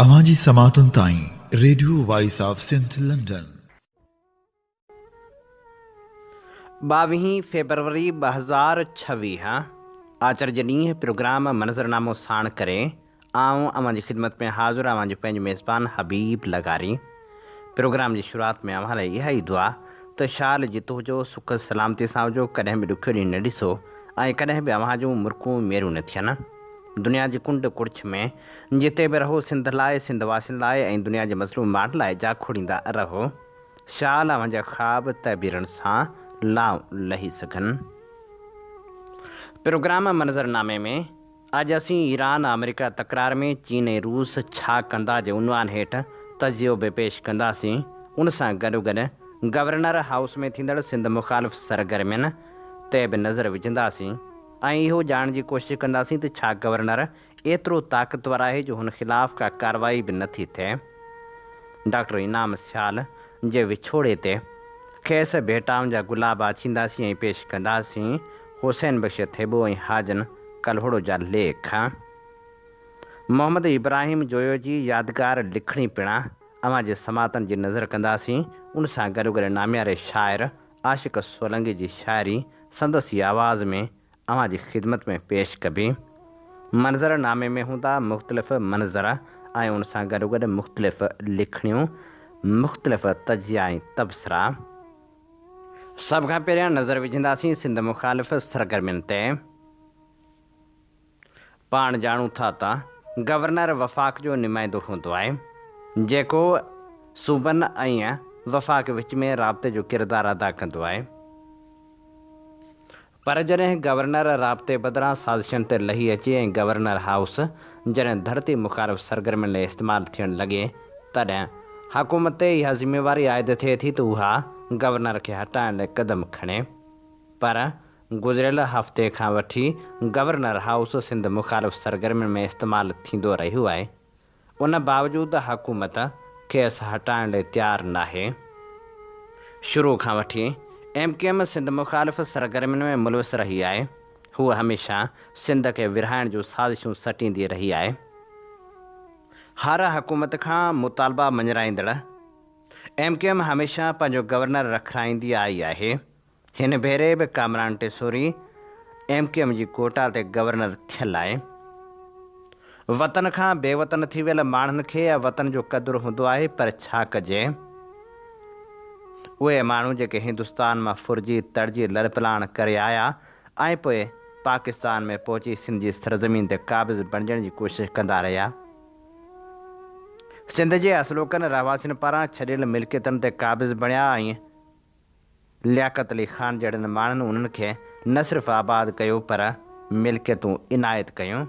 اوهان جي سماعتن تائين radio voice of Sindh London. ٻاويهين February 2026 آچر جي ڏينهن پروگرام منظرنامو ساڻ ڪري آئون اوهان جي خدمت ۾ حاضر اوهان جو پنهنجو ميزبان حبيب لغاري. پروگرام جي شروعات ۾ اوهان لاء اها ئي دعا ته شال جت هجو سک سلامتي سان هجو ڪڏهن به ڏکيو ڏينهن نه ڏسو ۽ ڪڏهن به اوهان جون مرڪون ميرون نه ٿين. دنيا جي ڪنڊ ڪڙڇ ۾ جتي به رهو سنڌ لاء، سنڌ واسين لاء ۽ دنيا جي مظلوم ماڻهن لاء جاکوڙيندا رهو. شال اوهان جا خواب تعبيرن سان لائون لهي سگهن. پروگرام منظرنامي ۾ اڄ اسين ايران آمريڪا تڪرار ۾ چين ۽ روس ڇا ڪندا جي عنوان هيٺ تجزيو به پيش ڪنداسين. ان سان گڏوگڏ گورنر هائوس ۾ ٿيندڙ سنڌ مخالف سرگرمين تي به نظر وجهنداسين ۽ اهو ڄاڻڻ جي ڪوشش ڪنداسين ته ڇا گورنر ايترو طاقتور آهي جو هن خلاف ڪا ڪارروائي به نه ٿي ٿئي. ڊاڪٽر انعام سيال جي وڇوڙي تي کيس ڀيٽائن جا گلاب آڇينداسين ۽ پيش ڪنداسين حسين بخش ٿيٻو ۽ حاجن ڪلهوڙو جا ليک. محمد ابراهيم جويو جي يادگار لکڻي پڻ اوهان جي سماعتن جي نظر ڪنداسين. ان سان گڏوگڏ نامياري شاعر عاشق سولنگي جي شاعري سندس ئي آواز ۾ اوهان جي خدمت ۾ پيش ڪبي. منظر نامي ۾ هوندا مختلف منظر ۽ ان سان گڏوگڏ مختلف لکڻيون، مختلف تجزيا ۽ تبصرا. سڀ کان پهريان نظر وجهنداسين سنڌ مخالف سرگرمين تي. پاڻ ڄاڻون ٿا ته گورنر وفاق جو نمائندو هوندو آهي، جيڪو صوبن ۽ وفاق وچ ۾ رابطي جو ڪردار ادا ڪندو آهي. پر جڏهن گورنر رابطي بدران سازشن تي لهي اچي ۽ گورنر هائوس جڏهن ڌرتي مخالف سرگرمين لاء استعمال ٿيڻ لڳي تڏهن حڪومت تي اها ذميواري عائد ٿئي ٿي ته اها گورنر کي هٽائڻ لاء قدم کڻي پر گذريل هفتي کان وٺي گورنر هائوس سنڌ مخالف سرگرمين ۾ استعمال ٿيندو رهيو آهي ان باوجود حڪومت کيس هٽائڻ لاء تيار ناهي. شروع کان وٺي ايم ڪيو ايم سنڌ مخالف سرگرمين ۾ ملوث رهي آهي. هوء هميشه سنڌ کي ورهائڻ جون سازشون سٽيندي رهي آهي. هر حڪومت کان مطالبا مڃرائيندڙ ايم ڪيو ايم هميشه پنهنجو گورنر رکرائيندي آئي آهي. هن ڀيري به Kamran Tessori M Q M جي ڪوٽا تي گورنر ٿيل آهي. وطن کان بي وطن ٿي ويل ماڻهن کي يا وطن جو قدر هوندو آهي پر ڇا ڪجي اهي ماڻهو جيڪي هندستان مان ڦرجي تڙجي لڏپلاڻ ڪري آيا ۽ پوء پاڪستان ۾ پهچي سنڌ جي سرزمين تي قابض بڻجڻ جي ڪوشش ڪندا رهيا. سنڌ جي اصلوڪن رهواسين پاران ڇڏيل ملڪيتن تي قابض بڻيا ۽ لياقت علي خان جهڙن ماڻهن انهن کي نه صرف آباد ڪيو پر ملڪيتون عنايت ڪيون.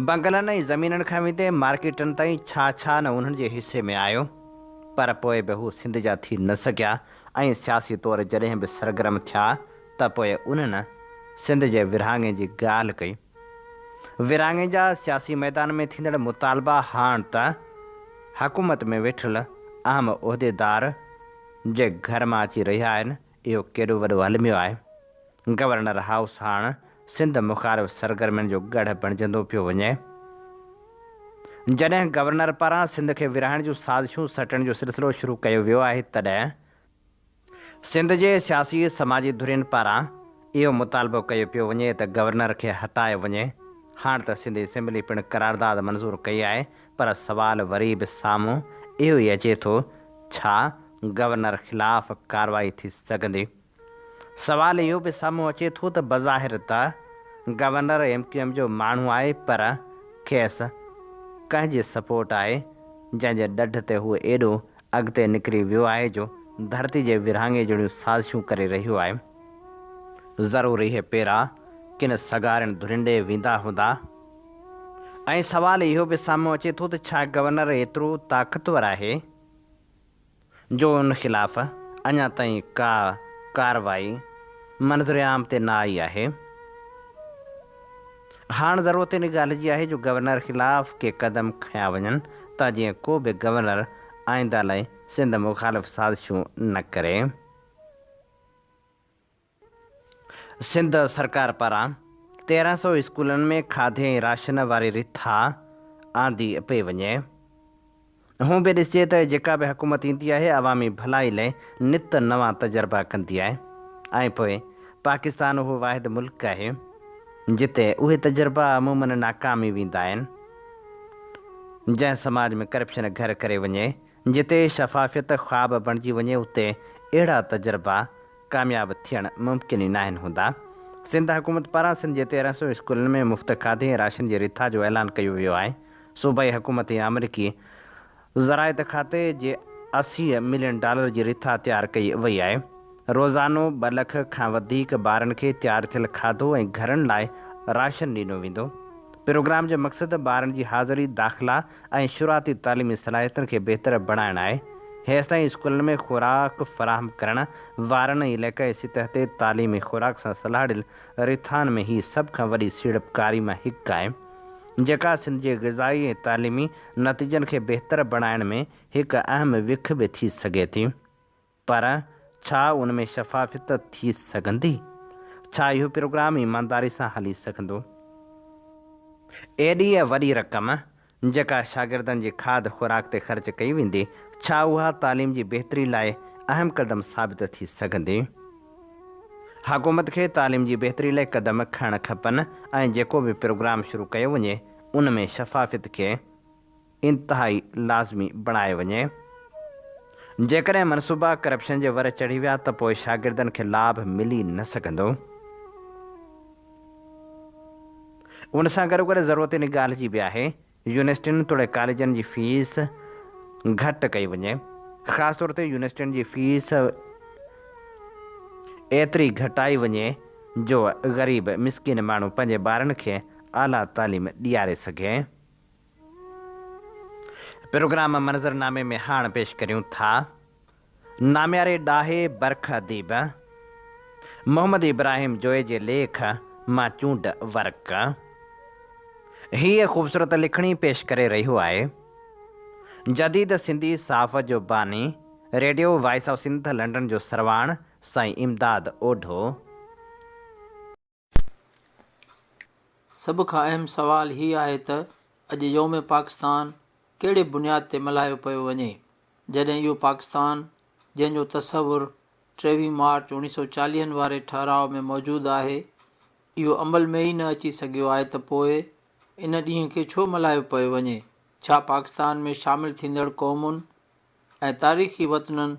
بنگلن ۽ زمينن کان ويندي مارڪيٽن تائين ڇا ڇا نه انهن جي حصي ۾ آيو پر پوء به هو سنڌ جا ٿي نه سگهيا ۽ سياسي طور جڏهن به سرگرم ٿيا ته پوء انهن سنڌ جي ورهاڱي جي ڳالهه ڪئي. ورهاڱي جا سياسي ميدان ۾ ٿيندڙ مطالبا هاڻ ته حڪومت ۾ ويٺل اهم عهديدار جي گهر مان اچي رهيا آهن، اهو ڪيڏو وڏو الميو آهي. گورنر هائوس هاڻ سنڌ مخالف سرگرمين جو ڳڙهه بڻجندو پيو وڃي. جڏهن گورنر پاران سنڌ کي ورهائڻ جون سازشون سٽڻ جو سلسلو شروع ڪيو ويو آهي تڏهن سنڌ جي سياسي سماجي ڌرين پاران اهو مطالبو ڪيو پيو وڃي ته گورنر کي هٽايو وڃي. هاڻ ته سنڌ اسيمبلي پڻ قرارداد منظور ڪئي آهي پر سوال وري به سامهون اهو ئي اچي ٿو ڇا گورنر خلاف ڪارروائي ٿي سگهندي؟ سوال اهو به سامهون اچي ٿو ته بظاهر ته گورنر ايم ڪيو ايم جو ماڻهو آهي پر کيس ڪنهن جي سپورٽ آهي جنهن جي ڏڍ تي هو ايڏو اڳتي نڪري ويو آهي جو ڌرتي جي ورهاڱي جهڙيون سازشون ڪري رهيو آهي. ضرور اهي پيرا ڪن سگهارين ڌرين ڏي ويندا هوندا. ۽ سوال اهو به سامهون اچي ٿو ته ڇا گورنر ايترو طاقتور آهي جو ان خلاف اڃا تائين ڪا ڪارروائي منظرعام تي نه آئي آهي. هاڻ ضرورت ان ڳالهه جي آهي جو گورنر خلاف ڪي قدم کنيا وڃن ته جيئن ڪو به گورنر آئنده لاء سنڌ مخالف سازشون نه ڪري. سنڌ سرڪار پاران 13 سئو اسڪولن ۾ کاڌي ۽ راشن واري رٿا آندي پئي وڃي. هونء به ڏسجي ته جيڪا به حڪومت ايندي آهي عوامي ڀلائي لئه نت نوان تجربا ڪندي آهي ۽ پوء پاڪستان اهو واحد ملڪ آهي جتي اهي تجربا عمومن ناڪام ئي ويندا آهن. جنهن سماج ۾ ڪرپشن گهر ڪري وڃي، جتي شفافيت خواب بڻجي وڃي اتي اهڙا تجربا ڪامياب ٿيڻ ممڪن ئي ناهن هوندا. سنڌ حڪومت پاران سنڌ جي 13 سئو اسڪولن ۾ مفت کاڌي ۽ راشن جي رٿا جو اعلان ڪيو ويو آهي. صوبائي حڪومت ۽ آمريڪي زراعت کاتي جي 80 ملين ڊالر جي رٿا تيار ڪئي وئي آهي. روزانو ٻه لک کان وڌيڪ ٻارن کي تيار ٿيل کاڌو ۽ گهرن لاء راشن ڏنو ويندو. پروگرام جو مقصد ٻارن جي حاضري، داخلا ۽ شروعاتي تعليمي صلاحيتن کي بهتر بڻائڻ آهي. هيستائين اسڪولن ۾ خوراڪ فراهم ڪرڻ وارن ۽ علائقائي سطح تي تعليمي خوراڪ سان سلهاڙيل رٿائن ۾ هي سڀ کان وڏي سيڙپڪاري مان هڪ آهي، جيڪا سنڌ جي غذائي ۽ تعليمي نتيجن کي بهتر بڻائڻ ۾ هڪ اهم وک به ٿي سگهي ٿي. پر ڇا ان ۾ شفافيت ٿي سگهندي؟ ڇا اهو پروگرام ايمانداري سان هلي سگهندو؟ ايڏي وڏي رقم جيڪا شاگردن جي کاڌ خوراڪ تي خرچ ڪئي ويندي، ڇا اها تعليم جي بهتري لاء اهم قدم ثابت ٿي سگهندي؟ حڪومت کي تعليم جي بهتري لاء قدم کڻڻ کپن ۽ جيڪو به پروگرام شروع ڪيو وڃي، ان ۾ شفافيت کي انتهائي لازمي بڻايو وڃي. جيڪڏهن منصوبا ڪرپشن جي ور چڙهي ويا ته پوء شاگردن کي لاڀ ملي نه سگهندو. ان سان گڏوگڏ ضرورت ان ڳالهه جي به آهي يونيورسٽين توڙي ڪاليجن جي فيس گهٽ ڪئي وڃي. خاص طور تي يونيورسٽين جي فيس ايتري گهٽائي وڃي جو غريب مسڪين ماڻهو پنهنجي ٻارن کي اعليٰ تعليم ڏياري سگهي. پروگرام منظرنامي ۾ هاڻ پيش ڪريون ٿا نامياري ڏاهي برک اديب محمد ابراهيم جويي جي ليک مان چونڊ ورق. هيء خوبصورت لکڻي پيش ڪري رهيو آهي جديد سنڌي صحافت جو باني radio voice of Sindh London جو سرواڻ سائين امداد اوڍو. سڀ کان اهم سوال هي آهي ته اڄ يوم پاڪستان ڪهڙي بنياد تي ملهايو پيو وڃي، جڏهن اهو پاڪستان جنهن جو تصور ٽيويهه مارچ اوڻيهه سؤ چاليهن واري ٺهراء ۾ موجود آهي، اهو عمل ۾ ئي نه اچي سگهيو آهي ته پوء ان ڏينهن کي ڇو ملهايو پيو وڃي؟ ڇا پاڪستان ۾ شامل ٿيندڙ قومن ۽ تاريخي وطنن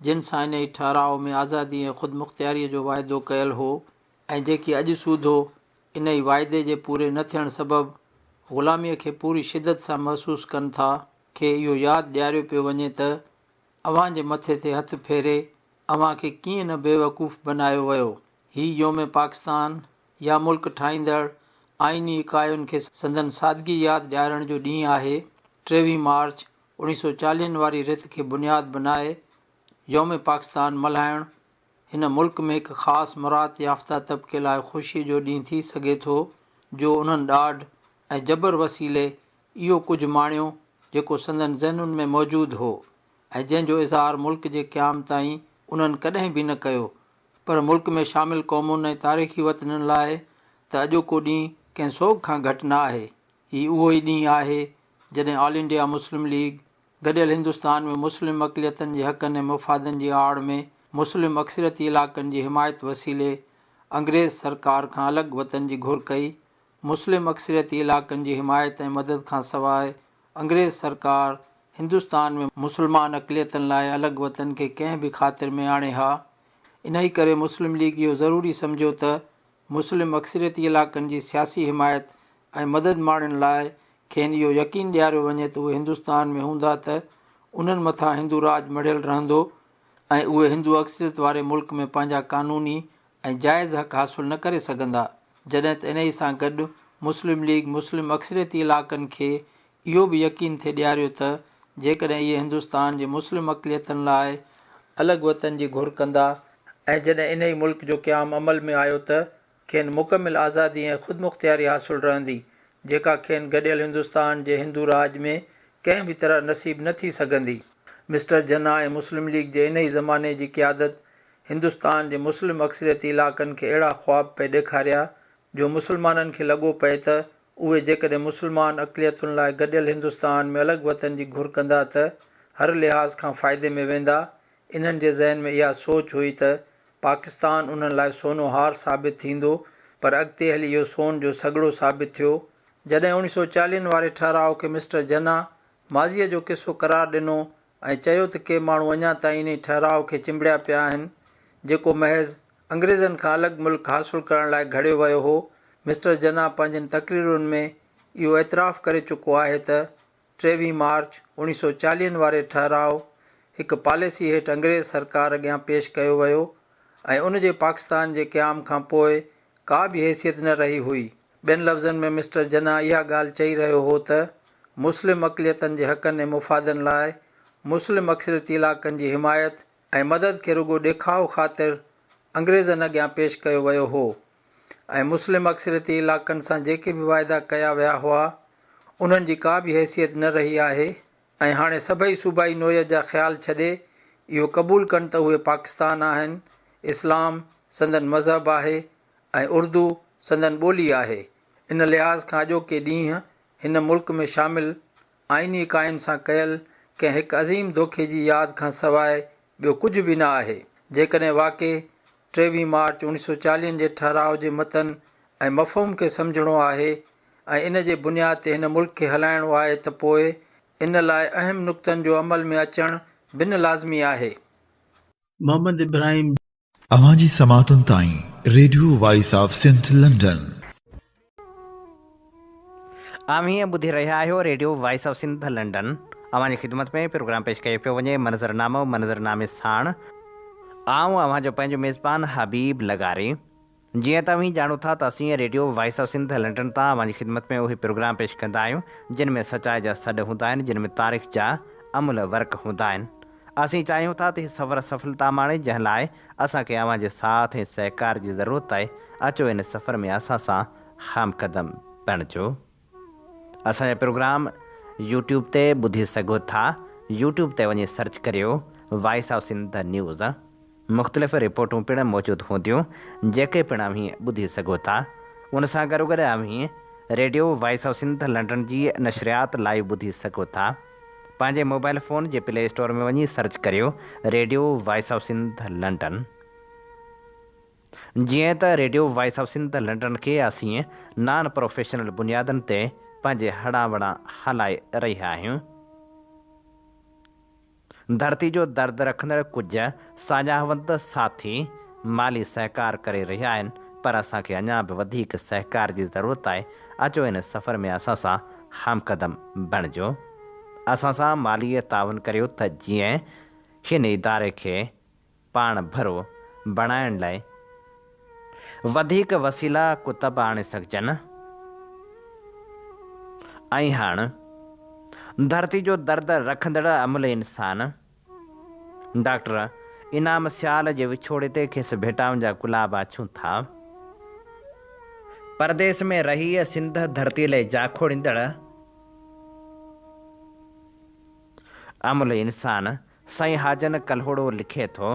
جن سان انهي ٺهراء ۾ آزادي ۽ خودمختياريء جو واعدو ڪيل هو ۽ جيڪي اڄ سوڌو انهي واعدي جي پوري نه ٿيڻ سبب غلاميء کي پوري شدت سان محسوس ڪن ٿا، کي اهو ياد ڏياريو پيو وڃي ته اوهان جي مٿي تي هٿ ڦيري اوهان کي ڪيئن نه بيوقوف بنايو ويو. هي يوم پاڪستان يا ملڪ ٺاهيندڙ آئيني اڪاين کي سندن سادگي ياد ڏيارڻ جو ڏينهن آهي. ٽيويهه مارچ اوڻيهه سؤ چاليهن واري رٿ کي بنياد بنائي يوم پاڪستان ملهائڻ هن ملڪ ۾ هڪ خاص مراعت يافته طبقي لاء خوشيء جو ڏينهن ٿي سگهي ٿو جو انهن ڏاڍ ۽ جبر وسيلي اهو ڪجهه ماڻيو جيڪو سندن ذهنن ۾ موجود هو ۽ جنهن جو اظهار ملڪ جي قيام تائين انهن ڪڏهن به نه ڪيو پر ملڪ ۾ شامل قومن ۽ تاريخي وطنن لاء ته اڄوڪو ڏينهن ڪنهن سوڳ کان گهٽ نه آهي. هي اهو ئي ڏينهن آهي جڏهن آل انڊيا مسلم ليگ گڏيل هندستان ۾ مسلم اقليتن جي حقن ۽ مفادن جي آڙ ۾ مسلم اڪثريتي علائقن جي حمايت وسيلي انگريز سرڪار کان الڳ وطن جي گهر ڪئي. مسلم اڪثريتي علائقن جي حمايت ۽ مدد کان سواء انگريز سرڪار هندستان ۾ مسلمان اقليتن لاء الڳ وطن کي ڪنهن به خاطر ۾ آڻي ها. انهي ڪري مسلم ليگ اهو ضروري سمجهيو ته مسلم اڪثريتي علائقن جي سياسي حمايت ۽ مدد ماڻڻ لاء کين اهو يقين ڏياريو وڃي ته اهي هندستان ۾ هوندا ته انهن مٿان هندو راڄ مڙهيل رهندو ۽ اهي هندو اڪثريت واري ملڪ ۾ پنهنجا قانوني ۽ جائز حق حاصل نه ڪري سگهندا جڏهن ته انهي سان گڏ مسلم ليگ مسلم اڪثريتي علائقن کي اهو به يقين ٿي ڏياريو ته جيڪڏهن اهي هندستان جي مسلم اقليتن لاء الڳ وطن جي گهر ڪندا ۽ جڏهن انهي ملڪ جو قيام عمل ۾ آيو ته کين مڪمل آزادي ۽ خودمختياري حاصل رهندي، جيڪا کين گڏيل هندستان جي هندو راڄ ۾ ڪنهن به طرح نصيب نه ٿي سگهندي. مسٽر جناح ۽ مسلم ليگ جي انهي زماني جي قيادت هندستان جي مسلم اڪثريتي علائقن کي اهڙا خواب پئي ڏيکاريا جو مسلمانن کي لڳو پئي ته اهي جيڪڏهن مسلمان اقليتن لاء گڏيل هندستان ۾ الڳ وطن جي گهر ڪندا ته هر لحاظ کان فائدي ۾ ويندا. انهن جي ذهن ۾ اها سوچ هئي ته پاڪستان انهن لاء سونو هار ثابت ٿيندو پر اڳتي هلي اهو سون جو سڳڙو ثابت ٿيو. جڏهن اوڻيهه سؤ چاليهن واري ٺهراء کي مسٽر جناح ماضيء جو قصو قرار ڏنو ۽ چيو ته ڪي ماڻهو اڃا تائين انهي ٺهراء کي چنبڙيا پيا آهن، جيڪو محض انگريزن کان الڳ ملڪ حاصل ڪرڻ لاء گهڙيو ويو هو. مسٽر جناح پنهنجين تقريرن ۾ اهو اعتراف ڪري چڪو آهي ته ٽيويهه مارچ اوڻيهه سؤ چاليهن واري ٺهراء هڪ پاليسي هيٺ انگريز سرڪار اڳيان پيش ڪيو ويو ۽ ان جي پاڪستان جي قيام کان پوء ڪا به حيثيت نه رهي هئي. ٻين لفظن ۾ مسٽر جناح اها ڳالهه چئي رهيو هو ته مسلم اقليتن جي حقن ۽ مفادن لاء مسلم اڪثريتي علائقن جي حمايت ۽ مدد کي رڳو ڏيکاء خاطر انگريزن اڳيان پيش ڪيو ويو هو ۽ مسلم اڪثريتي علائقن سان جيڪي به واعدا ڪيا ويا هئا انهن جي ڪا به حيثيت نه رهي آهي ۽ هاڻي سڀئي صوبائي نوعيت جا خيال ڇڏي اهو قبول ڪن ته اهي پاڪستان آهن، اسلام سندن مذهب آهي ۽ اردو سندن ٻولي آهي. ان لحاظ کان اڄوڪي ڏينهن هن ملڪ ۾ شامل آئيني اڪائين سان ڪيل ڪنهن هڪ عظيم دوکي جي ياد کان سواء ٻيو ڪجهه به نه آهي. جيڪڏهن واقعي ٽيويهه مارچ اوڻيهه سؤ چاليهن جي ٺهراء جي متن ۽ مفهوم کي سمجهڻو آهي ۽ ان جي بنياد تي هن ملڪ کي هلائڻو آهي ته پوء ان لاء اهم نڪتن جو عمل ۾ اچڻ بنهه لازمي آهي. محمد ابراهيم. اوهان جي سماعتن تائين radio voice of Sindh London. اوهين ٻڌي رهيا آهيو radio voice of Sindh London. اوهان جي خدمت ۾ پروگرام پيش ڪيو پيو وڃي منظرنامو منظرنامي ساڻ آئون اوهان جو پنهنجو ميزبان حبيب لغاري. جيئن ته اوهين ڄاڻو ٿا ته اسين radio voice of Sindh London تان اوهان جي خدمت ۾ اهي پروگرام پيش ڪندا آهيون جن ۾ سچائي جا سڏ هوندا آهن جن ۾ تاريخ جا املهه ورق هوندا آهن. اسين چاهيون ٿا ته هي سفر سڦلتا ماڻي جنهن لاء اسان کي اوهان جي ساٿ ۽ سهڪار جي ضرورت آهي اچو ان سفر ۾ اسان سان هم قدم بڻجو. اسان جا پروگرام يوٽيوب تي ٻڌي سگهو ٿا يوٽيوب تي وڃي سرچ ڪريو وائس آف سنڌ نيوز مختلف رپورٽون پڻ موجود هونديون جيڪي پڻ اوهين ٻڌي سگهو ٿا ان سان گڏوگڏ اوهين radio voice of Sindh London جي نشريات لائيو ٻڌي سگهو ٿا پنهنجي موبائل فون جي پلي اسٽور ۾ وڃي سرچ ڪريو radio voice of Sindh London. جيئن ته radio voice of Sindh London کي اسين نان پروفيشنل بنيادن تي پنهنجي هڙان وڙان هلائي رهيا آهيون. ڌرتي جو درد رکندڙ ڪجهه ساڃاهوند ساٿي مالي سهڪار ڪري رهيا آهن پر اسان کي اڃا به وڌيڪ سهڪار جي ضرورت آهي، اچو ان سفر ۾ اسان سان همقدم بڻجو. اسان سان مالي تعاون ڪريو ته جيئن هن اداري کي پاڻ ڀرو بڻائڻ لاء وڌيڪ وسيلا ڪتب آڻي سگهجن ۽ هاڻ ڌرتي جو درد رکندڙ املهه انسان ڊاڪٽر انعام سيال جي وڇوڙي تي کيس ڀيٽائن جا گلاب آڇيون ٿا. پرديس ۾ رهي سنڌ ڌرتي لئي جاکوڙيندڙ املهه انسان سائين حاجن ڪلهوڙو لکي ٿو.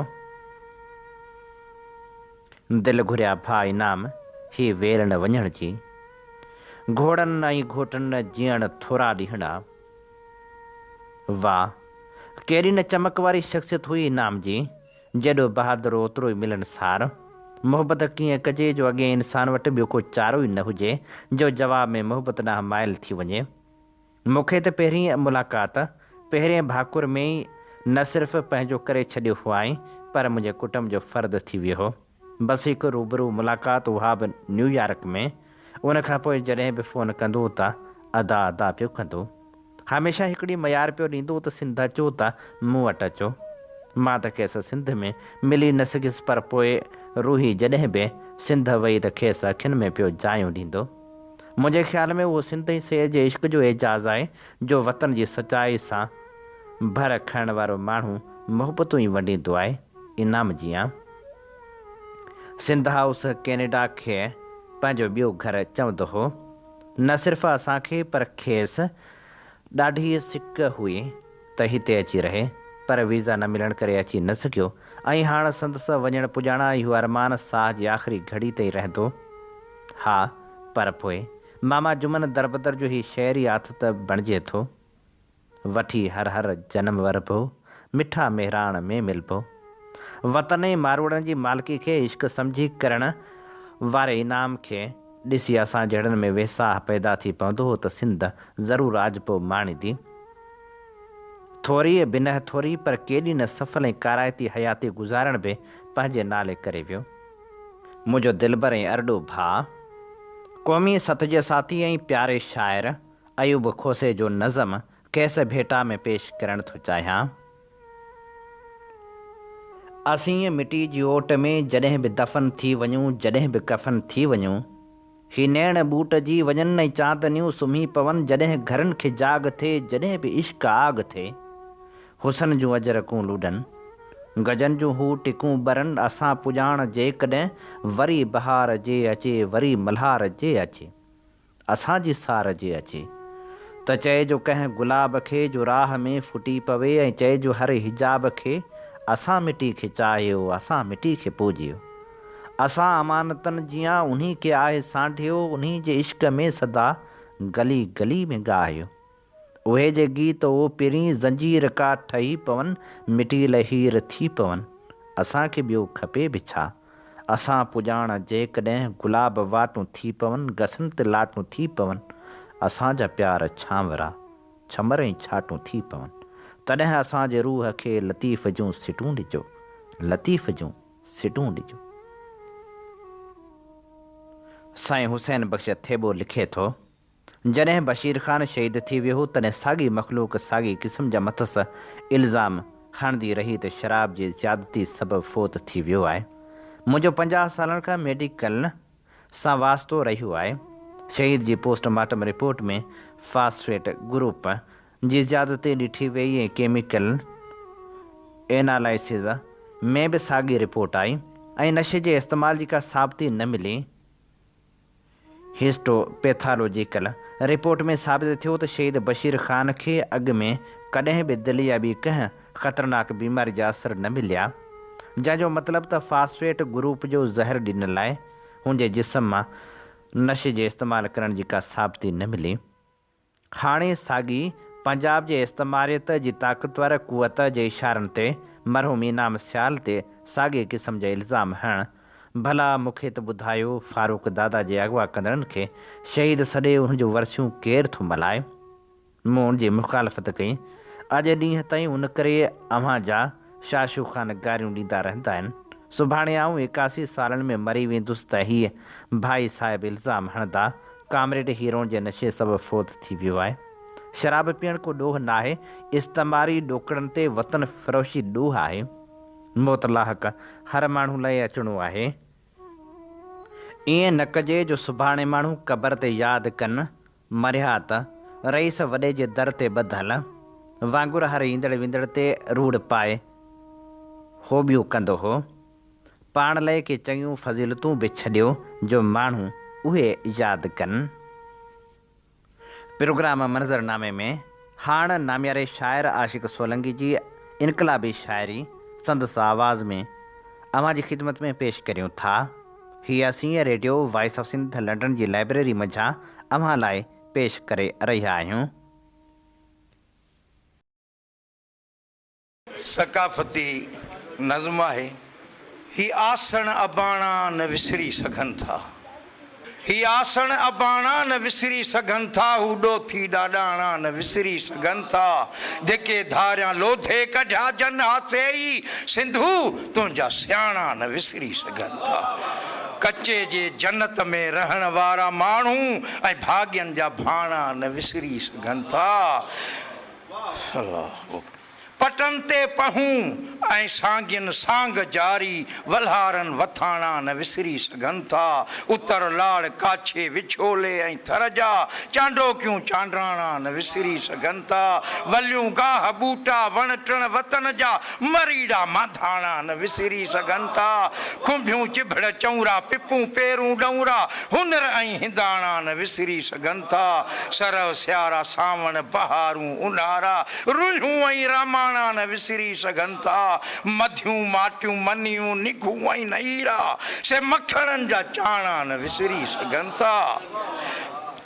دل گهريا ڀاء انعام، هي ويل نه وڃڻ جي. گهوڙن ۽ گهوٽن جيئڻ ٿورا ڏينهڙا. واھ! ڪيڏي نه چمڪ واري شخصيت هئي انعام جي. جيڏو بهادر اوترو ئي ملڻسار. محبت ڪيئن ڪجي جو اڳئين انسان وٽ ٻيو ڪو چارو ئي نه هجي جو جواب ۾ محبت ڏانهن مائل ٿي وڃي. مون کي ته پهرين ملاقات، پهرين ڀاڪر ۾ ئي نه صرف پنهنجو ڪري ڇڏيو هئائين، پر منهنجي ڪٽنب جو فرد ٿي ويو هو. بس هڪ روبرو ملاقات اها به نيويارڪ ۾. ان کان پوء جڏهن به فون ڪندو ته ادا ادا پيو ڪندو. هميشه هڪڙي ميار پيو ڏيندو ته سنڌ اچو ته مون وٽ اچو. مان ته کيس سنڌ ۾ ملي نه سگهيس پر پوء روحي جڏهن به سنڌ وئي ته کيس اکين ۾ پيو جايون ڏيندو. منهنجي خيال ۾ اهو سنڌ ۽ سيء جي عشق جو اعجاز آهي جو وطن جي سچائي سان ڀر کڻڻ وارو ماڻهو محبتون ئي ونڊيندو آهي انعام جيان. سنڌ هائوس ڪينيڊا کي پنهنجو ٻيو گهر چوندو هو. نه صرف اسان کي پر کيس ڏاڍي سڪ هئي ته هتي اچي رهي پر ويزا نه ملڻ ڪري اچي نه سگهيو ۽ هاڻ سندس وڃڻ پڄاڻان اهو ارمان ساهه جي آخري گهڙي تائين رهندو. ها، پر پوء ماما جمن دربدر جو هي شعري آٿت بڻجي ٿو. وٺي هر هر جنم وربو، مٺا مهراڻ ۾ ملبو. وطن ۽ ماروئڙن جي مالڪي کي عشق سمجهي ڪرڻ واري انعام کي ڏسي اسان جهڙن ۾ ويساهه پيدا ٿي پوندو هو ته سنڌ ضرور آجپو ماڻيندي. ٿوري بنهه ٿوري پر ڪيڏي نه سڦل ۽ ڪارائتي حياتي گذارڻ به پنهنجي نالي ڪري ويو. منهنجو دلبر ۽ ارڏو ڀاء، قومي سٿ جي ساٿي ۽ پياري شاعر ايوب کوسي جو نظم کيس ڀيٽا ۾ پيش ڪرڻ ٿو چاهيان. اسين مٽي جي اوٽ ۾ جڏهن به دفن ٿي وڃون، جڏهن به ڪفن ٿي وڃون. هي نيڻ ٻوٽ جي وڃن ۽ چاندنيون سمهي پون، جڏهن گهرن کي جاڳ ٿئي، جڏهن به عشق آگ ٿئي. حسن جون اجرڪون لوڏن، گجن جون هو ٽڪون ٻرن، اسان پڄاڻ جيڪڏهن وري بهار جي اچي، وري ملهار جي اچي. اسان جي سار جي اچي ته چئجو ڪنهن گلاب کي جو راهه ۾ ڦٽي پوي ۽ چئجو هر حجاب کي اسان مٽي کي چاهيو اسان مٽي کي پوڄيو اسان امانتن جيان انهي کي آهي سانڍيو انهي جي عشق ۾ سدا گلي گلي ۾ ڳاهيو. اهي جي گيت او پرين زنجير ڪا ٺهي پون مٽيل هير ٿي پون اسان کي ٻيو کپي به ڇا اسان پڄاڻ جيڪڏهن گلاب واٽون ٿي پون گسن تي لاٽون ٿي پون اسان جا پيار ڇانورا ڇمر ۽ ڇاٽون ٿي پون تڏهن اسان جي روح کي لطيف جون سٽون ڏجو لطيف جون سٽون ڏجو. سائين حسين بخش ٿيٻو لکي ٿو. جڏهن بشير خان شهيد ٿي ويو هو تڏهن ساڳي مخلوق ساڳي قسم جا مٿس الزام هڻندي رهي ته شراب جي زيادتي سبب فوت ٿي ويو آهي. منهنجو 50 سالن کان ميڊيڪل سان واسطو رهيو آهي. شهيد جي post mortem report ۾ phosphate group جي زيادتي ڏٺي ويئي ۽ ڪيميڪل اينالائسز ۾ به ساڳي رپورٽ آئي ۽ نشي جي استعمال جي ڪا ثابتي نه ملي. هسٽو پيٿالوجيڪل رپورٽ ۾ ثابت ٿيو ته شهيد بشير خان کي اڳ ۾ ڪڏهن به دل يا ٻي ڪنهن خطرناڪ بيماري جا اثر نه مليا، جنهن جو مطلب ته فاسفيٽ گروپ جو زهر ڏنل آهي، هن جي جسم مان نشي جي استعمال ڪرڻ جي ڪا ثابتي نه ملي. هاڻي ساڳي پنجاب جي استعماريت جي طاقتور قوت جي اشارن تي مرحوم انعام سيال تي ساڳئي قسم جا الزام هڻڻ، ڀلا مون کي ته ٻڌايو فاروق دادا جي اغوا ڪندڙن کي شهيد سڏي انهن جون ورسيون ڪير ٿو ملهائي؟ مون ان جي مخالفت ڪئي. اڄ ڏينهن تائين ان ڪري اوهان جا شاشو خان گاريون ڏيندا رهندا آهن. سڀاڻي آئون 81 سالن ۾ مري ويندس ته هيء ڀائي صاحب الزام هڻندا، ڪامريڊ هيروئن جي نشي سبب فوت ٿي ويو آهي. شراب پيئڻ ڪو ڏوهه ناهي، استعماري ڏوڪڙن تي وطن فروشي ڏوهه آهي. موت لاحق هر ماڻهو لئه اچڻو آهي. ائين نه ڪجي جو سڀاڻي ماڻهو قبر تي ياد ڪن مريا ته رئيس وڏي جي در تي ٻڌل وانگر هر ايندڙ ويندڙ تي روڙ پائي هوٻيون ڪندو هو. پاڻ لئه ڪي چڱيون فضيلتون به ڇڏيو جو ماڻهو اهي ياد ڪن. پروگرام منظرنامي ۾ هاڻ نامياري شاعر عاشق سولنگي جي انقلابي شاعري سندس آواز ۾ اوهان جي خدمت ۾ پيش ڪريون ٿا. هي اسين radio voice of Sindh London جي لائبريري منجهان اوهان لاء پيش ڪري رهيا آهيون. ثقافتي نظم آهي. هي آسڻ اباڻا نه وسري سگهن ٿا. هي آسڻ اباڻا نه وسري سگهن ٿا، هو ڏوٿي ڏاڏاڻا نه وسري سگهن ٿا. ڌڪي ڌاريان لوڌي ڪڍيا جن ها سي ئي سنڌو تنهنجا سياڻا نه وسري سگهن ٿا. ڪچي جي جنت ۾ رهڻ وارا ماڻهو ۽ ڀاڳين جا ڀاڻا نه وسري سگهن ٿا. الله. پٽن تي پهون ۽ سانگين سانگ جاري، ولهارن وٿاڻا نه وسري سگهن ٿا. اتر لاڙ، ڪاڇي، وڇولي ۽ ٿر جا چانڊوڪيون چانڊاڻا نه وسري سگهن ٿا. وليون، گاهه، ٻوٽا، وڻ ٽڻ وطن جا مريڙا مانڌاڻا نه وسري سگهن ٿا. کنڀيون، چڀڙ، چونرا، پپون، پيرون، ڏونرا، هنر ۽ هنداڻا نه وسري سگهن ٿا. سرء، سيارا، سانوڻ، بهارون، اونهارا، روحيون ۽ راماڻا نه وسري سگهن ٿا. مڌيون، ماٽيون، منيون، نگهون ۽ نهيرا، سي مکڻن جا چاڻا نه وسري سگهن ٿا.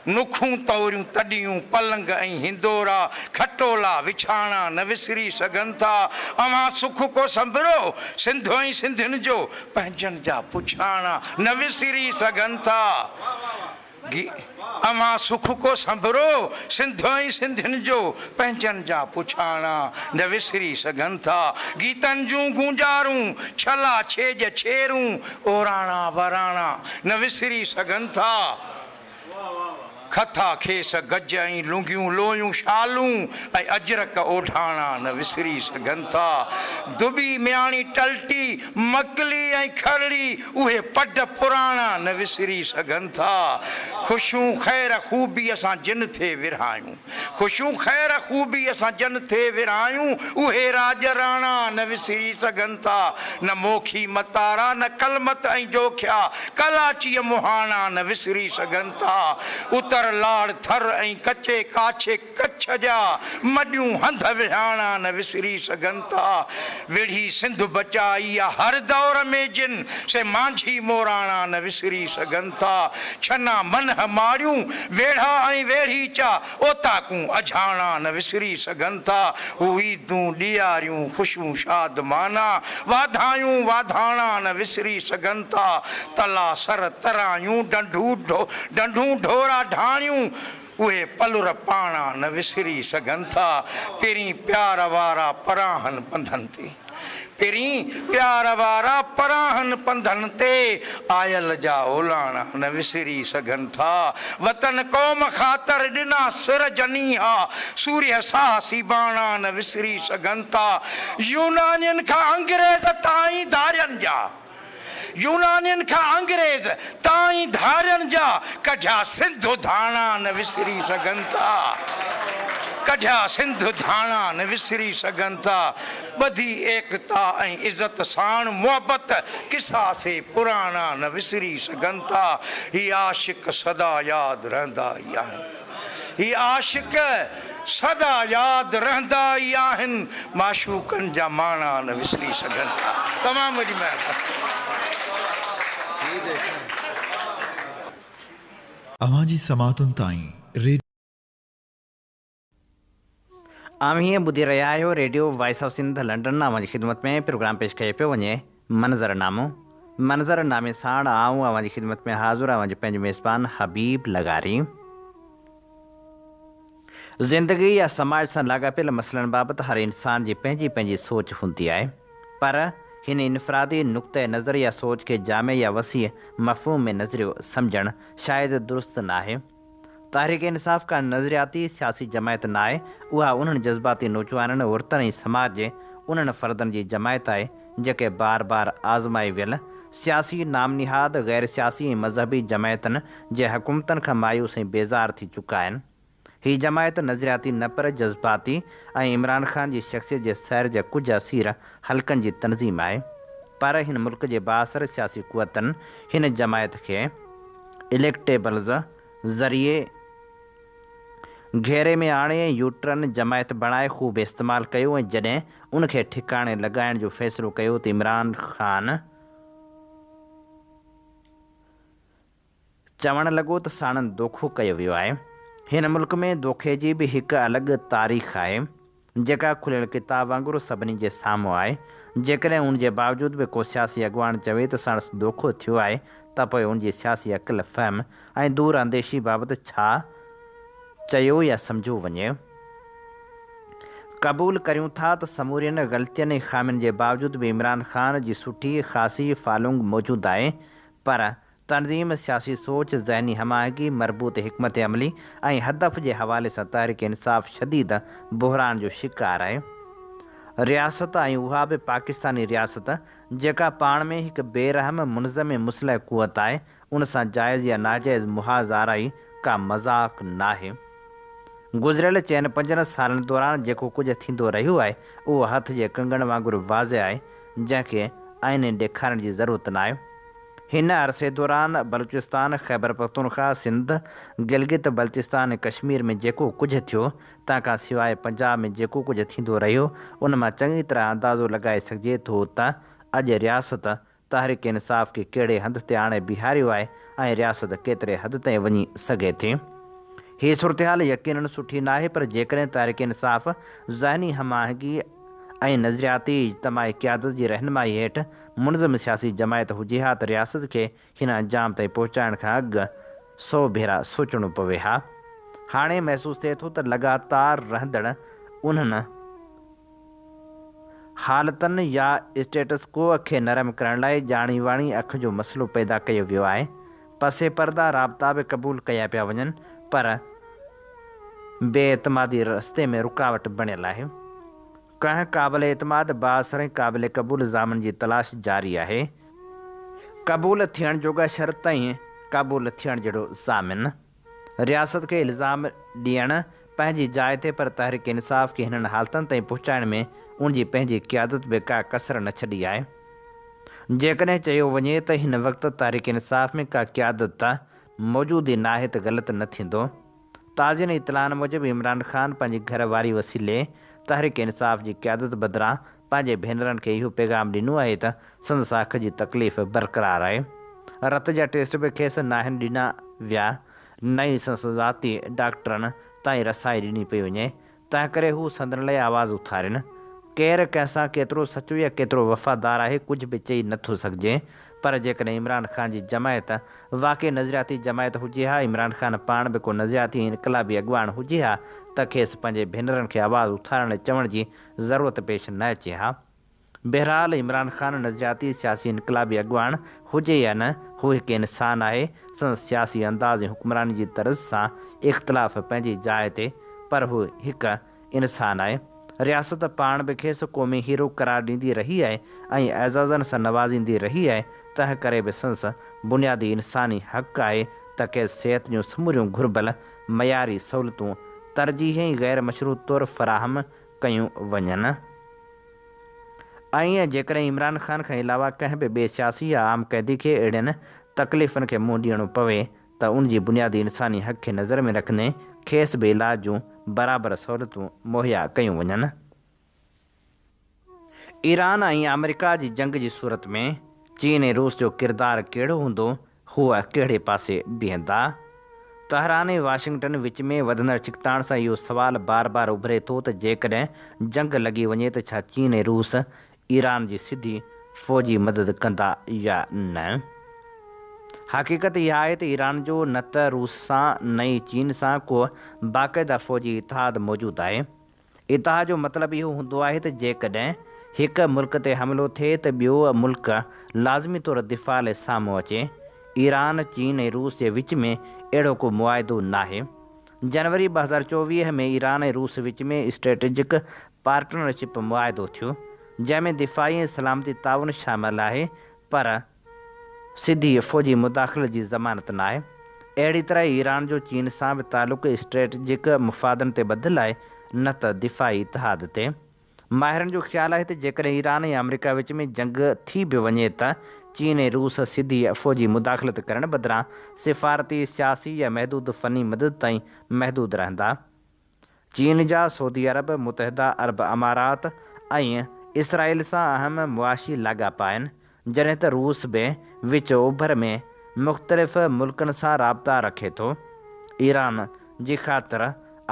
نکون تئوريون تڏيون، پلنگ ۽ هندورا، کٽولا، وڇاڻا نه وسري سگهن ٿا. اوهان سک ڪو سنڀرو، سنڌ ۽ سنڌين جو، پنهنجن جا پڇاڻا نه وسري سگهن ٿا. اوهان سک ڪو سنڀرو، سنڌ ۽ سنڌين جو، پنهنجن جا پڇاڻا نه وسري سگهن ٿا. گيتن جون گونجارون، ڇلا ڇيڄ ڇيرون، اوراڻا وراڻا نه وسري سگهن ٿا. کٿا کيس گج ۽ لنگيون لويون شالون ۽ اجرڪ اوڍاڻا نه وسري سگهن ٿا. دٻي مياڻي ٽلٽي، مڪلي ۽ کرڙي اهي پڊ پراڻا نه وسري سگهن ٿا. خوشيون خير خوبيء سان جن ٿي ورهايون. خوشيون خير خوبيء سان جن ٿي ورهايون، اهي راڄ راڻا نه وسري سگهن ٿا. نه موکي متارا، نه ڪلمت ۽ جوکيا، ڪلاچيء مهاڻا نه وسري سگهن ٿا. اتر لاڙ ٿر ۽ ڪچي ڪاڇي ڪڇ جا، مڏيون هنڌ وهاڻا نه وسري سگهن ٿا. وڙهي سنڌ بچائي آ هر دور ۾ جن، سي مانجهي موراڻا نه وسري سگهن ٿا. ڇنا منهه ماڙيون، ويڙها ۽ ويڙهيچا، اوطاقون اجهاڻا نه وسري سگهن ٿا. هو عيدون، ڏياريون، خوشيون شادمانا، واڌايون واڌاڻا نه وسري سگهن ٿا. تلا سر ترايون، ڍنڍون ڍورا ڍاڻيون، اهي پلر پاڻا نه وسري سگهن ٿا. پرين پيار وارا پراهن پنڌن تي. پرين پيار وارا پراهن پنڌن تي. آيل جا اولاڻا نه وسري سگهن ٿا. وطن قوم خاطر ڏنا سر جني ها. سورهيه ساهه سيباڻا نه وسري سگهن ٿا. يونانين کان انگريز تائين ڌارين جا. يونانين کان انگريز تائين ڌارين جا ڪڍيا سنڌ ڌاڻا نه وسري سگهن ٿا ڪڍيا سنڌ ڌاڻا نه وسري سگهن ٿا ٻڌي ايڪتا ۽ عزت ساڻ محبت قصا سي پراڻا نه وسري سگهن ٿا هي عاشق سدا ياد رهندا ئي آهن هي عاشق سدا ياد رهندا ئي آهن، معشوقن جا ماڻا نه وسري سگهن ٿا. تمام وڏي مهرباني. اوهان جي سماعتن تائين ريڊيو. اوهين ٻڌي رهيا آهيو radio voice of Sindh London اوهان جي خدمت ۾ پروگرام پيش ڪيو پيو وڃي منظر نامو منظر نامي ساڻ آئون اوهان جي خدمت ۾ حاضر اوهان جو پنهنجو ميزبان حبيب لغاري. زندگي يا سماج سان لاڳاپيل مسئلن بابت هر انسان جي پنهنجي پنهنجي سوچ هوندي آهي پر هن انفرادي نقطه نظر يا سوچ کي جامع يا وسيع مفهوم ۾ نظريو سمجهڻ شايد درست ناهي. تحريڪ انصاف ڪا نظرياتي سياسي جماعت ناهي، اها انهن جذباتي نوجوانن، عورتن ۽ سماج جي انهن فردن جي جماعت آهي جيڪي بار بار آزمائي ويل سياسي نام نهاد، غير سياسي ۽ مذهبي جماعتن جي حڪومتن کان مايوس ۽ بيزار ٿي چڪا آهن. هي جماعت نظرياتي نه پر جذباتي ۽ عمران خان جي شخصيت جي سحر جي ڪجهه اسير حلقن جي تنظيم آهي. پر هن ملڪ جي بااثر سياسي قوتن هن جماعت کي اليڪٽيبلز ذريعي گهيري ۾ آڻي ۽ يوٽرن جماعت بڻائي خوب استعمال ڪيو ۽ جڏهن ان کي ٺڪاڻي لڳائڻ جو فيصلو ڪيو ته عمران خان چوڻ لڳو ته ساڻن دوکو ڪيو ويو آهي. هن ملڪ ۾ دوکي جي به هڪ الڳ تاريخ آهي، جيڪا کليل ڪتاب وانگر سڀني جي سامهون آهي. جيڪڏهن ان جي باوجود به ڪو سياسي اڳواڻ چوي ته ساڻس دوکو ٿيو آهي ته پوء ان جي سياسي عقل، فهم ۽ دور انديشي بابت ڇا چيو يا سمجهيو وڃي؟ قبول ڪريون ٿا ته سمورين غلطين ۽ خامين جي باوجود به عمران خان جي سٺي خاصي فالونگ موجود آهي پر تنظيم، سياسي سوچ، ذهني هم آهنگي، مربوط حڪمت عملي ۽ هدف جي حوالي سان تحريڪ انصاف شديد بحران جو شڪار آهي. رياست ۽ اها به پاڪستاني رياست جيڪا پاڻ ۾ هڪ بي رحم، منظم ۽ مسلح قوت آهي، ان سان جائز يا ناجائز محاذ آرائي ڪا مذاق ناهي. گذريل چئن پنجن سالن دوران جيڪو ڪجهه ٿيندو رهيو آهي، اهو هٿ جي ڪنگڻ وانگر واضح آهي، جنهن کي آئيني ڏيکارڻ جي ضرورت ناهي. هن عرصي دوران بلوچستان، خيبرپختونخواهه، سنڌ، گلگت بلتستان ۽ ڪشمير ۾ جيڪو ڪجهه ٿيو، تنهن کان سواء پنجاب ۾ جيڪو ڪجهه ٿيندو رهيو، ان مان چڱي طرح اندازو لڳائي سگهجي ٿو ته اڄ رياست تحريڪ انصاف کي ڪهڙي هنڌ تي آڻي بيهاريو آهي ۽ رياست ڪيتري حد تائين وڃي سگهي ٿي. هي صورتحال يقينن سٺي ناهي پر جيڪڏهن تحريڪ انصاف ذهني هم آهنگي ۽ نظرياتي اجتماعي قيادت جي رهنمائي هيٺ منظم سياسي جماعت هجي ها ته رياست کي هن انجام تائين پهچائڻ کان اڳ سئو ڀيرا سوچڻو پوي ها. هاڻي محسوس ٿئي ٿو ته لڳاتار رهندڙ انهن حالتن يا اسٽيٽس ڪو کي نرم ڪرڻ لاء ڄاڻي واڻي اک جو مسئلو پيدا ڪيو ويو آهي. پس پرده رابطا به قبول ڪيا پيا وڃن پر بي اعتمادي رستي ۾ رڪاوٽ بڻيل آهي. ڪنهن قابل اعتماد، بااثر ۽ قابل قبول ضامن جي تلاش جاري آهي. قبول ٿيڻ جوڳا شرط ۽ قبول ٿيڻ جهڙو ضامن. رياست کي الزام ڏيڻ پنهنجي جاء تي پر تحريڪ انصاف کي هنن حالتن تائين پهچائڻ ۾ ان جي پنهنجي قيادت به ڪا ڪسر نه ڇڏي آهي. جيڪڏهن چيو وڃي ته هن وقت تحريڪ انصاف ۾ ڪا قيادت موجود ئي ناهي ته غلط نه ٿيندو. تازين اطلاعن موجب عمران خان پنهنجي گهر واري وسيلي تحريڪ انصاف جي قيادت بدران پنهنجي ڀينرن کي اهو پيغام ڏنو آهي ته سندس اک جي تڪليف برقرار آهي. رت جا ٽيسٽ به کيس ناهن ڏنا ويا، نه ئي سندس ذاتي ڊاڪٽرن تائين رسائي ڏني پئي وڃي، تنهنڪري هو سندن لاء آواز اٿارين. ڪير ڪنهن سان ڪيترو سچو يا ڪيترو وفادار آهي ڪجهه به چئي نه ٿو سگهجي، پر جيڪڏهن عمران خان جي جماعت واقعي نظرياتي جماعت هجي ها، عمران خان پاڻ به ڪو نظرياتي ۽ انقلابي اڳواڻ هجي ها ته کيس پنهنجي ڀينرن کي آواز اٿارڻ لاء چوڻ جي ضرورت پيش نه اچي ها. بهرحال عمران خان نظرياتي سياسي انقلابي اڳواڻ هجي يا نه، هو هڪ انسان آهي، سندس سياسي انداز ۽ حڪمراني جي طرز سان اختلاف پنهنجي جاء تي پر هو هڪ انسان آهي. رياست پاڻ به کيس قومي هيرو قرار ڏيندي رهي آهي ۽ اعزازن سان نوازيندي رهي آهي، تنهن ڪري به سندس بنيادي انساني حق آهي ته کيس صحت جون سموريون گهربل معياري سهولتون ترجيحي ۽ غير مشروط طور فراهم ڪيون وڃن ۽ جيڪڏهن عمران خان کان علاوه ڪنهن به ٻئي سياسي يا عام قيدي کي اهڙين تڪليفن کي منهن ڏيڻو پوي ته ان جي بنيادي انساني حق کي نظر ۾ رکندي کيس به علاج جون برابر سهولتون مهيا ڪيون وڃن. ايران ۽ آمريڪا جي جنگ جي صورت ۾ چين ۽ روس جو ڪردار ڪهڙو هوندو، هو ڪهڙي پاسي بيهندا؟ تهران ۽ واشنگٽن وچ ۾ وڌندڙ ڇڪتاڻ سان اهو سوال بار بار اڀري ٿو ته جيڪڏهن جنگ لڳي وڃي ته ڇا چين ۽ روس ايران جي سڌي فوجي مدد ڪندا يا نه؟ حقيقت اها آهي ته ايران جو نه ته روس سان نه ئي چين سان ڪو باقاعده فوجي اتحاد موجود آهي. اتحاد جو مطلب اهو هوندو آهي ته جيڪڏهن هڪ ملڪ تي حملو ٿئي ته ٻيو ملڪ لازمي طور دفاع لاء سامهون اچي. ايران، چين ۽ روس جي وچ ۾ اهڙو ڪو معاهدو ناهي. جنوري 2024 ۾ ايران ۽ روس وچ ۾ اسٽريٽجڪ پارٽنرشپ معاهدو ٿيو، جنهن ۾ دفاعي ۽ سلامتي تعاون شامل آهي پر سڌي فوجي مداخلت جي ضمانت ناهي. اهڙي طرح ايران جو چين سان به تعلق اسٽريٽجڪ مفادن تي ٻڌل آهي نه ته دفاعي اتحاد تي. ماهرن جو خيال آهي ته جيڪڏهن ايران ۽ آمريڪا وچ ۾ جنگ ٿي به وڃي ته چين ۽ روس سڌي فوجي مداخلت ڪرڻ بدران سفارتي، سياسي يا محدود فني مدد تائين محدود رهندا. چين جا سعودي عرب، متحده عرب امارات ۽ اسرائيل سان اهم معاشي لاڳاپا آهن، جڏهن ته روس به وچ اوڀر ۾ مختلف ملڪن سان رابطا رکي ٿو. ايران جي خاطر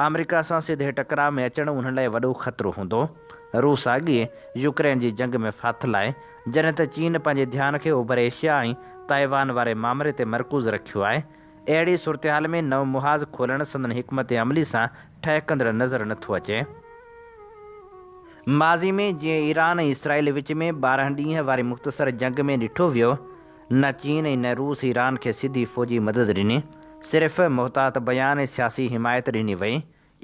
آمريڪا سان سڌي ٽڪراء ۾ اچڻ انهن لاء وڏو خطرو هوندو. روس اڳ ئي يوڪرين جي جنگ ۾ ڦاٿل آهي، جڏهن ته چين پنهنجي ڌيان کي اوڀر ايشيا ۽ تائيوان واري مامري تي مرڪوز رکيو آهي. اهڙي صورتحال ۾ نئون محاذ کولڻ سندن حڪمت عملي سان ٺهڪندڙ نظر نه ٿو اچي. ماضي ۾ جيئن ايران ۽ اسرائيل وچ ۾ 12 ڏينهن واري مختصر جنگ ۾ ڏٺو ويو، نه چين ۽ نه روس ايران کي سڌي فوجي مدد ڏني، صرف محتاط بيان ۽ سياسي حمايت ڏني وئي.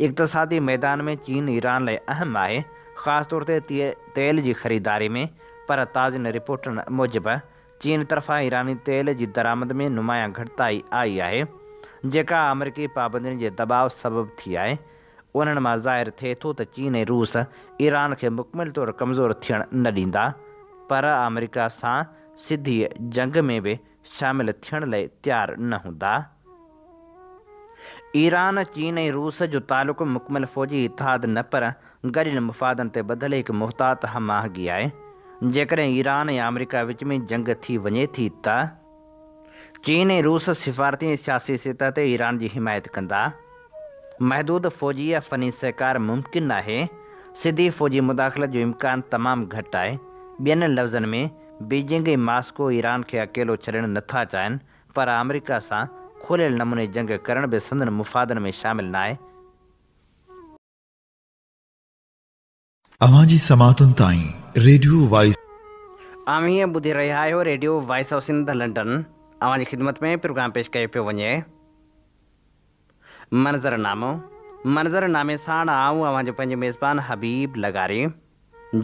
اقتصادي ميدان ۾ چين ايران لاء اهم آهي، خاص طور تي تيل جي خريداري ۾، پر تازين رپورٽن موجب چين طرفان ايراني تيل جي درآمد ۾ نمايان گهٽتائي آئي آهي، جيڪا آمريڪي پابندين جي دٻاء سبب ٿي آهي. انهن مان ظاهر ٿئي ٿو ته چين ۽ روس ايران کي مڪمل طور ڪمزور ٿيڻ نه ڏيندا، پر آمريڪا سان سڌي جنگ ۾ به شامل ٿيڻ لاء تيار نه هوندا. ايران، چين ۽ روس جو تعلق مڪمل فوجي اتحاد نه پر گڏيل مفادن تي ٻڌل هڪ محتاط هم آهنگي آهي. جيڪڏهن ايران ۽ آمريڪا وچ ۾ جنگ ٿي وڃي ٿي ته چين ۽ روس سفارتي ۽ سياسي سطح تي ايران جي حمايت ڪندا. محدود فوجي يا فني سهڪار ممڪن آهي، سڌي فوجي مداخلت جو امڪان تمام گهٽ آهي. ٻين لفظن ۾، بيجنگ ۽ ماسڪو ايران کي اڪيلو ڇڏڻ نٿا چاهين، پر آمريڪا سان کليل نموني جنگ ڪرڻ به سندن مفادن ۾ شامل ناهي. اوهان جي سماعتن تائين ريڊيو وائس. اوهين ٻڌي رهيا آهيو radio voice of Sindh London اوهان جي خدمت ۾ پروگرام پيش ڪيو پيو وڃي منظر نامو منظر نامي ساڻ آئون اوهان جو پنهنجو ميزبان حبيب لغاري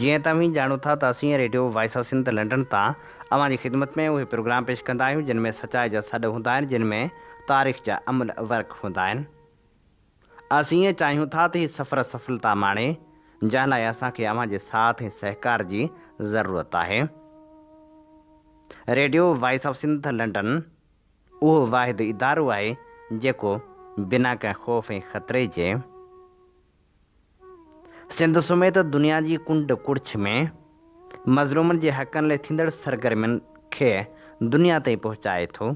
جيئن ته اوهين ڄاڻو ٿا ته اسين radio voice of Sindh London تان اوهان جي خدمت ۾ اهي پروگرام پيش ڪندا آهيون جن ۾ سچائي جا سڏ هوندا آهن جن ۾ تاريخ جا املهه ورق هوندا آهن. اسين چاهيون ٿا ته هي سفر سڦلتا ماڻي، جنهن لاء اسان کي اوهان جي ساٿ ۽ سهڪار جي ضرورت آهي. Radio voice of Sindh London اهو واحد ادارو آهي جيڪو بنا ڪنهن خوف ۽ خطري جي سنڌ سميت دنيا جي ڪنڊ ڪڙڇ ۾ مظلومن جي حقن لاء ٿيندڙ سرگرمين کي دنيا تائين پهچائي ٿو.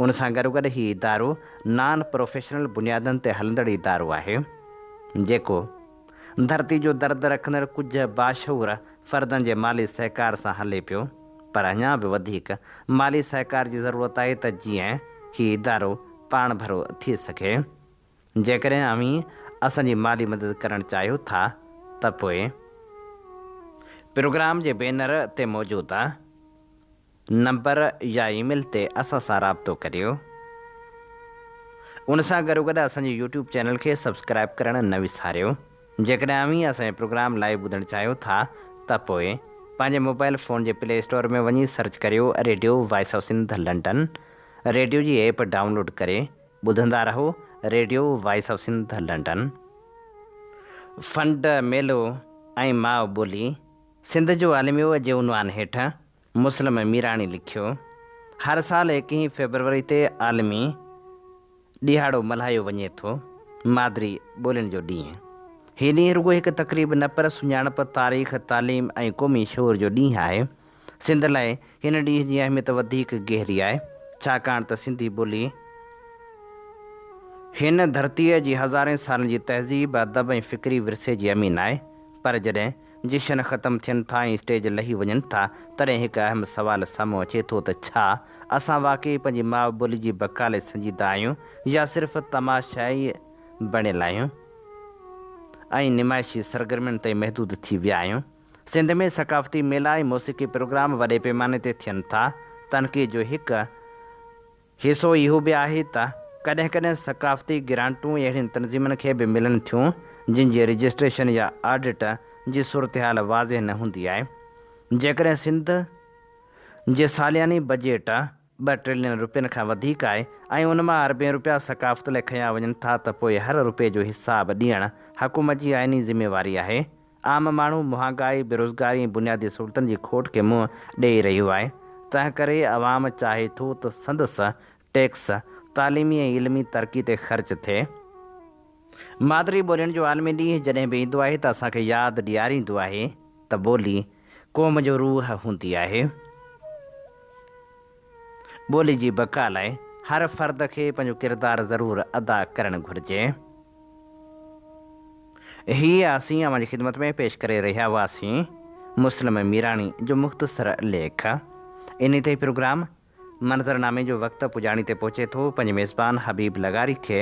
ان سان گڏوگڏ هي ادارو نان پروفيشنل بنيادن تي هلندڙ ادارو آهي، جيڪو ڌرتي جو درد رکندڙ ڪجهه باشعور فردن جي مالي سهڪار سان هلي پيو، پر اڃا به وڌيڪ مالي سهڪار جي ضرورت آهي ته جيئن هي ادارو پاڻڀرو ٿي سگهي. جيڪڏهن اوهين اسان جي مالي مدد ڪرڻ چاهيو ٿا ته پوء پروگرام جي بينر تي موجود نمبر يا اي ميل تي اسان سان رابطو ڪريو. ان سان گڏوگڏ اسان جي يوٽيوب چينل کي سبسڪرائب ڪرڻ نه وساريو. جيڪڏهن اوهين اسان جو پروگرام لائيو ٻڌڻ چاهيو ٿا ته پوء پنهنجي موبائل فون جي پلي اسٽور ۾ وڃي سرچ ڪريو radio voice of Sindh London radio جي ايپ ڊائونلوڊ ڪري ٻڌندا رهو radio voice of Sindh London. Fund ميلو ۽ ماء ٻولي سنڌ جو الميو جي عنوان هيٺ مسلم ميراڻي لکيو، هر سال ايڪيهين فيبروري تي عالمي ڏهاڙو ملهايو وڃي ٿو، مادري ٻولين جو ڏينهن. هي ڏينهن رڳو هڪ تقريب نه پر سڃاڻپ، تاريخ، تعليم ۽ قومي شعور جو ڏينهن آهي. سنڌ لاء هن ڏينهن جي اهميت وڌيڪ گهري آهي، ڇاڪاڻ ته سنڌي ٻولي هن ڌرتيء جي هزارين سالن جي تهذيب، ادب ۽ فڪري ورثي جي امين آهي. پر جڏهن جشن ختم ٿين ٿا ۽ اسٽيج لهي وڃن ٿا، تڏهن هڪ اهم سوال سامهون اچي ٿو ته ڇا اسان واقعي پنهنجي ماء ٻولي جي بقا لاء سنجيده آهيون يا صرف تماشائي بڻيل آهيون ۽ نمائشي سرگرمين تائين محدود ٿي ويا آهيون؟ سنڌ ۾ ثقافتي ميلا ۽ موسيقي پروگرام وڏي پيماني تي ٿين ٿا. تنقيد جو هڪ حصو اهو به آهي ته ڪڏهن ڪڏهن ثقافتي گرانٽون اهڙين تنظيمن کي به ملن ٿيون جن جي رجسٽريشن يا آڊٽ جي صورتحال واضح نه هوندي آهي. جيڪڏهن سنڌ جي سالياني بجيٽ ٻه ٽريلين رپين کان وڌيڪ آهي ۽ ان مان اربين رپيا ثقافت لاء کنيا وڃن ٿا ته پوء هر رپئي جو حساب ڏيڻ حڪومت جي آئيني ذميواري آهي. عام ماڻهو مهانگائي، بيروزگاري ۽ بنيادي سهولتن جي کوٽ کي منهن ڏئي رهيو آهي، تنهنڪري عوام چاهي ٿو ته سندس ٽيڪس تعليمي ۽ علمي ترقي تي خرچ ٿئي. مادري ٻولين جو عالمي ڏينهن جڏهن به ايندو آهي ته اسان کي ياد ڏياريندو آهي ته ٻولي قوم جو روح هوندي آهي. ٻولي جي بقا لاء هر فرد کي پنهنجو ڪردار ضرور ادا ڪرڻ گهرجي. هي اسين اوهان جي خدمت ۾ پيش ڪري رهيا هئاسين مسلم ميراڻي جو مختصر ليک. انهي تي پروگرام منظرنامي جو وقت پڄاڻي تي پهچي ٿو. پنهنجي ميزبان حبيب لغاري کي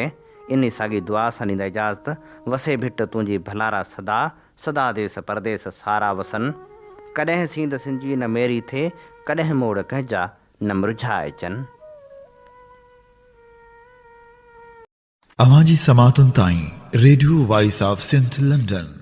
انهي ساڳي دعا سان ڏيندا اجازت، وسي ڀٽ تنهنجي ڀلارا سدا، سدا ديس پرديس سارا وسن. ڪڏهن سينڌ سنجي نه ميري ٿئي، ڪڏهن موڙ ڪنهن جا نه مرجهائجن. اوهان جي سماعتن تائين radio voice of Sindh London.